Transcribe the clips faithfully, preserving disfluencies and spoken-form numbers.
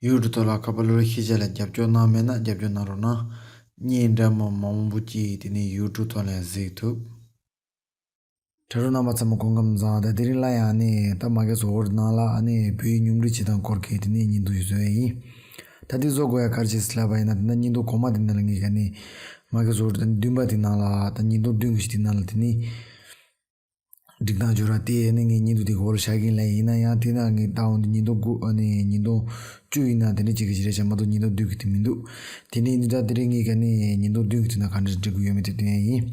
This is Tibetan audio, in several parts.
ཡུ་ཊུབ་ཐོག་ལ་ཁ་པར་གློག་ཀླད་ཤེས་བྱ་ལ་རྒྱབ་སྐྱོར་གནང་མེད་ན་རྒྱབ་སྐྱོར་གནང་རོགས་གནང་། བརྙན་འདྲ་མིན་མང་པོ་ཅིག་དེ་ནས་ཡུ་ཊུབ་ཐོག་ལ་གཟིགས་ཐུབ། དྲ་གྲོགས་རྣམ་པ་ཚང་མ་སྐུ་ཁམས་བཟང་། ད་དེ་རིང་ལ་ཡང་ནི་ད་མ་གི་སོ་ཝར་ནང་ལ་ཨ་ནི་བོད་ཡིག་སྙོམས་སྒྲིག་བྱེད་སྟངས་སྐོར་གྱི་དེ་ནས་བརྙན་ཐུང་ཞིག་བཟོ་ཡ་ཡིན། ད་དེ་བཟོ་དགོས་ཡ་ག་རེ་བྱས་ཟེར་ལབ་པ་ཡིན་ན། ད་ལྟ་བརྙན་ཐུང་གོང་མ་དེ་ནང་ལ་ངས་ག་ནི་མ་གི་སོ་ཝར་ད་བདུན་པ་དེ་ནང་ལ་ད་བརྙན་ཐུང་བདུན་གྱི་ཞིག་དེ་ནང་ལ་དེ་ནི་སྒྲིག་སྟངས་སྦྱོར་བ་དེ་ནི་ངས་བརྙན་ཐུང་དེ་གོ་བར་བཞག་གིན་ལ་ཡིན་ན་ཡང་། དེ་ན་ངས་ད་འོང་དུ་བརྙན་ཐུང་དགུ་ཨ་ནི་བརྙན་ཐུང་བཅུ་ཡིན་ན་དེ་འདྲ་གཅིག་གི་ཞིག་རེད་བཞག་མ་གཏོགས་བརྙན་ཐུང་བདུན་གྱི་དེ་མི་འདུག་དེ་ནས་འདི་ད་དེ་རིང་ངས་ག་ནི་བརྙན་ཐུང་བདུན་གྱི་དེ་ན་ག་འདྲ་སྒྲིག་དགོས་ཡོད་མེད་དེ་སྟོན་ཡ་ཡིན།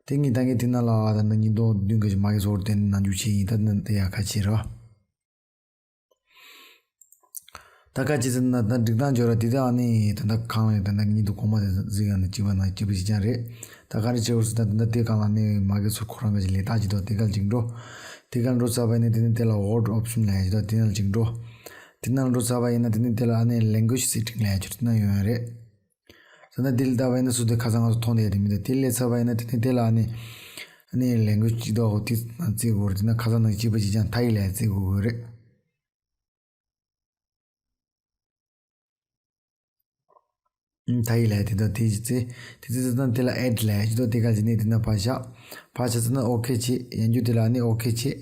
དེ་ངས་ད་ངས་དེ་ན་ལ་ད་ནི་བརྙན་ཐུང་བདུན་གྱི་མ་གི་སོ་ཝར་དེ་ནང་འཇུག་བྱས་ཡིན། ད་ནི་དེ་ཡ་ཁ་ཕྱེ་རོགས། ད་ཁ་ཕྱེ་ཟེར་ན་ད་སྒྲིག་སྟངས་སྦྱོར་བ་དེ་ད་ཨ་ནི་ད་ད་གང་ལ་ད་ད་བརྙན་ཐུང་གོང་མ་དེ་གཟིགས་ཡ་ནི་གཅིག་པ་ན་གཅིག་པ་ཞིག་ཀྱང་རེད། ད་ག་རེ་བྱེད་དགོས་ཟེར་ན་ད་ད་དེ་གང་ལ་ནི་མ་གི་སོ་ཁོ་རང་གི་ལས་རྟགས་ཅིག་འདུག་དེ་ག་ལ་ཅིག་འགྲོ། དེ་ག་ལ་འགྲོ་ཚར་བ་ཡིན་ན་དེ་ནི་དེ་ལ་ཝར་ཌི་ཨོབ་ཤན་ལབ་ཡ་ཅིག་འདུག་དེ་ནང་ལ་འགྲོ། དེ་ནང་ལ་འགྲོ་ཚར་བ་ཡིན་ན་དེ་ནི་དེ་ལ་ཨ་ནི་ལེང་གུ་ཨེཇ་སེ་ཊིང་ལབ་ཡ་ཅིག་དེ་ན་ཡོང་ཡ་རེད། ད་ནི་དེ་ལ་ལྟ་བ་ཡིན་ན་སུ་དེ་ཁ་སང་ང་ཚོ་མཐོང་བསྡད་ཡ་དེ་མི་འདུག་དེ་ལས་ཚར་བ་ཡིན་ན་དེ་ནི་དེ་ལ་ཨ་ནི་ཨ་ནི་ལེང་གུ་ཨེཇ་ཅིག་འདུག་དེ་ནང་བཙལ་དགོས་རེད། དེ་ན་ཁ་སང་ནང་བཅས་པ་ཅིག་ཀྱང་ཐ་ཡིག་ལབ་ཡ་བཙལ་དགོས་དགོས་རེད། ཨང་། ཐ་ཡིག་ལབ་ཡ་དེ་དང་དེ་ཡི་ཚེ། དེ་ཚེ་ཚེ་ན་དེ་ལ་ཨེཌ་ལབ་ཡ་ཅིག་འདུག་དེ་ག་ཅིག་ནས་དེ་ན་ཕར་བཞག་ཕར་བཞག་ཚེ་ན་ཨོ་ཁེ་བྱེད། ཡང་རྒྱུ་དེ་ལ་ཨ་ནི་ཨོ་ཁེ་བྱེད།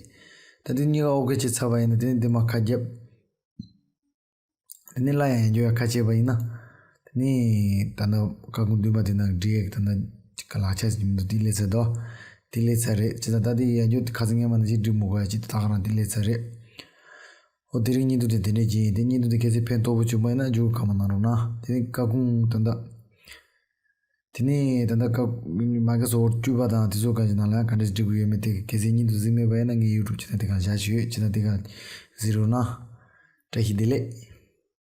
ད་དེ་གཉིས་ཀ་ཨོ་ཁེ་བྱེད་ཚར་བ་ཡིན་ན་དེ་ནི་དེ་མ་ཁ་རྒྱབ། དེ་ནི་སླར་ཡང་ཡང་རྒྱུ་ཡ་ཁ་ཕྱེ་བ་ཡིན་ན། དེ་ནི་ད་ནི་ཀ་ཁུང་བདུན་པ་དེ་ན་འབྲི་ཡ་གི་ད་ནི་ཅིག་ག་ལག་ཆ་ཞིག་མི་འདུག་དེ་ལས་ཚར་འདུག་དེ་ལས་ཚར་རེད། ཅི་ད་ད་དེ་ཡང་རྒྱུ་དེ་ཁ་སང་སྔོན་མ་ནང་བཞིན་འབྲི་མི་དགོས་ཡ་ཅིག་ད་ད་ག་རང་དེ་ལས་ཚར་རེད། ཨོ་དེ་རིང་བརྙན་ཐུང་དེ་དེ་འདྲས་ཅིག་ཡིན། དེ་བརྙན་ཐུང་དེ་གལ་སྲིད་ཕན་ཐོགས་པོ་བྱུང་པ་ཡིན་ན་མཇུག་ཁ་མ་གནང་རོགས་གནང་། དེ་ནི་ཀ་ཁུང་ད་ད། དེ་ནས་ད་ལྟ་སྐབས་མ་གི་སོ་ཝར་བཅུ་པ་དང་དེ་ཚོ་ག་ཅིག་ནང་ལ་ག་འདྲས་སྒྲིག་དགོས་ཡོད་མེད་དེ་གལ་སྲིད་བརྙན་ཐུང་གཟིགས་མེད་པ་ཡིན་ན་ངའི་ཡུ་ཊུབ་ཆེ་ནལ་དེ་གང་བཞག་ཞུ་ཡོད། ཆེ་ནལ་དེ་གང་གཟིགས་རོགས་གནང་། བཀྲ་ཤིས་བདེ་ལེགས།